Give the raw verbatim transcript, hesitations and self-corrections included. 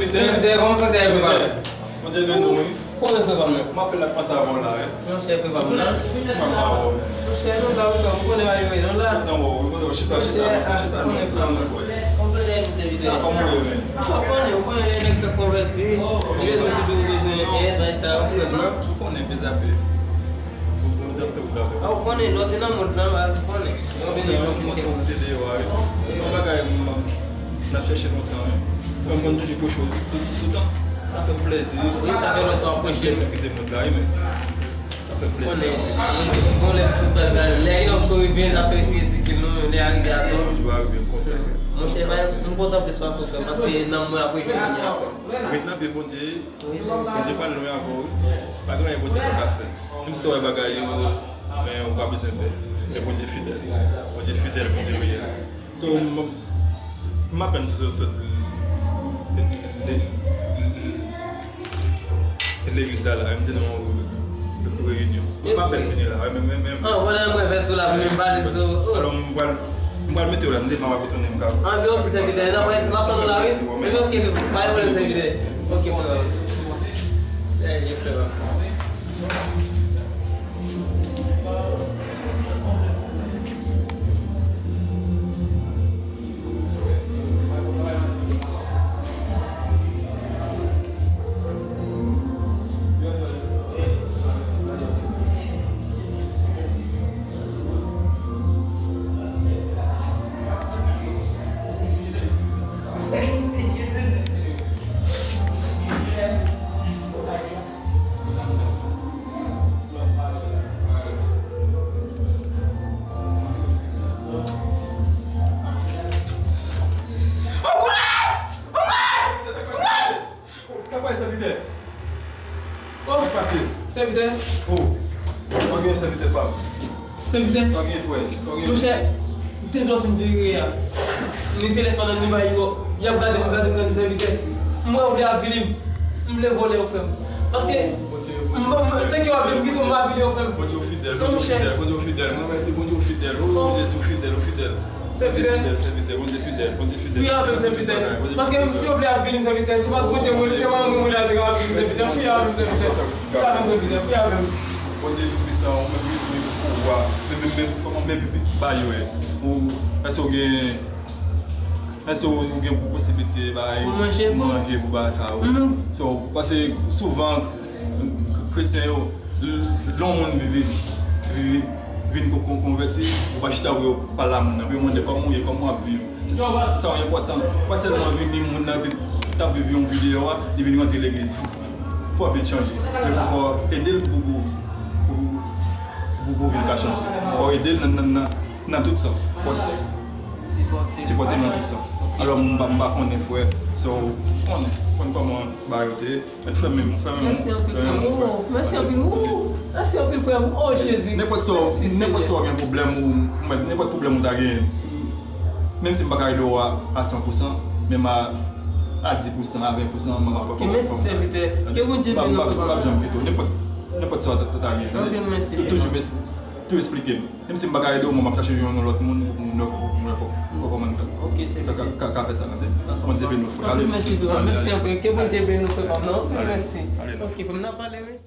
Sèvitè, kòman sa te ye, frè pa m? Bondye beni w, wi. Konnen, frè pa m nan? M ap fè l ap panse avè w la, wi. Monchè, frè pa m nan. Kòman w ye, men? Monchè, nou la, wi, frè, ou konnen bagay yo ye, nou la. Kontan wè w, wi, kontan w chita, chita, chita, nou, frè. Kòman sa te ye, sèvitè? A, kòman w ye, men? Ou konnen, ou konnen lè nèg fèk konvèti, li bezwen toujou bezwen èd, bagay sa yo, frè m nan. Ou konnen, peze ape. Bondye ap fè wout avè w. A, ou konnen, lè w te nan mond lan, baz, ou konnen. Ou te deyò a, wi. Se yon bagay m, m ap chèche lontan, wi. Mwen, mwen toujou pwoche w tout, tout tan. Sa fè m plèzi. Wi, sa fè lontan w pwoche m. Plèzi kite mond la, wi, men. Sa fè m plèzi. Konnen, bon, lè tout bagay, lè gen lòt ko rive, n ap fè ti ridikil nou, lè a rive atò. Jou a rive, m kontan. Monchè, m kontan plis pase w, frè m, paske nanm mwen ap rejwenn kounye a, frè m. Ret nan pye Bondye. Wi, sèvitè. Bondye pral lwen avè w, wi. Pa gen anyen Bondye pa ka fè. Menm si w wè bagay yo, men ou pa bezwen pè. Men Bondye fidèl. Bondye fidèl, Bondye reyèl. So, m, m apèn sot, sot, sot de, de, de legliz la, la. M te nan yon reyinyon. M apèn vini la, men, men, men. Ah, wè, mwen vès ou la, men m pa di sou. Alò, m pral, m pral mete w la, m te pa wè pou tounen m ka. Ah, men ok, sèvitè, n ap, n ap tann ou la, wi. Men ok, pa gen pwoblèm, sèvitè. Ok, frè. Sèvitè, frè. Sa pase? Sèvitè. Oh. Sa gen, sèvitè pa m? Sèvitè. Sa gen, frè? Sa gen? Monchè, depi lè w fin vire a, ni telefòn nan, ni bagay yo, y ap gade m, gade m, gade m, sèvitè. M wè w vle avili m. M vle vole w, frè m. Paske, m, m, tank yo avili m, kite m avili w, frè m. Bondye w fidèl, Bondye w fidèl, Bondye w fidèl. Mwen, mèsi, Bondye w fidèl. Oh, Jezi, w fidèl, w fidèl. Bondye fidèl, sèvitè, Bondye fidèl, Bondye fidèl. Priye avè m, sèvitè. Paske yo vle avili m, sèvitè. Se pa Bondye mwen, se manman mwen la te ka avili m, sèvitè. Priye avè m, sèvitè. Priye avè m, sèvitè. Priye avè m. Bondye Toupisan, ou menm ki gen tout pouvwa. Men, men, men, kòman men pitit ba yo, eh? Ou, èske w gen, èske w gen posiblite bay pou manje, pou bagay sa yo? So, paske souvan, kretyen yo, L-, lè yon moun vin, vin, vin, vin kon-, kon-, konvèti, ou pa chita pou yo pale a moun nan, pou yo mande kòman w ye, kòman w ap viv. Se sa, sa yo enpòtan. Pa sèlman vini, moun nan te, t ap viv yon vi deyò a, li vin rantre legliz. Fò, fò, fò, fò vi l chanje. Men fò, fò ede l pou, pou, pou, pou, pou vi l ka chanje. Fò ede l nan, nan, nan, nan tout sans. Fò s-, sipòte l nan tout sans. Alò, m pa, m pa konnen, frè. So, konnen, konn kòman bagay yo te ye. Mèt fè menm, fè menm. Mèsi anpil, frè m. Oh, mèsi anpil. Oh, mèsi anpil, frè m. Oh, Jezi. Nenpòt sa, nenpòt sa w gen pwoblèm ou, mwen, nenpòt pwoblèm ou ta genyen. Menm si m pa ka ede w a, a san pou san, menm a, a dis pou san, a ven pou san, mwen ap... Ok, mèsi, sèvitè. Ke Bondye beni w, frè m. M p ap janm kite w. Nenpòt, nenpòt sa w ta, ta, ta genyen. Anpil mèsi, frè m. Toujou mèsi. Tou esplike m. Menm si m pa ka ede w, mwen m ap chache jwenn yon lòt moun pou, pou, pou, pou, pou, pou kòman m fè. Ok, sèvitè. Ka, ka, ka, ka fè sa, tande? Dakò. Bondye beni w, frè. Anpil mèsi, frè m. Mèsi anpil. Ke Bondye beni w, frè m nan. Anpil mèsi. Ok, frè m, n a pale, wi.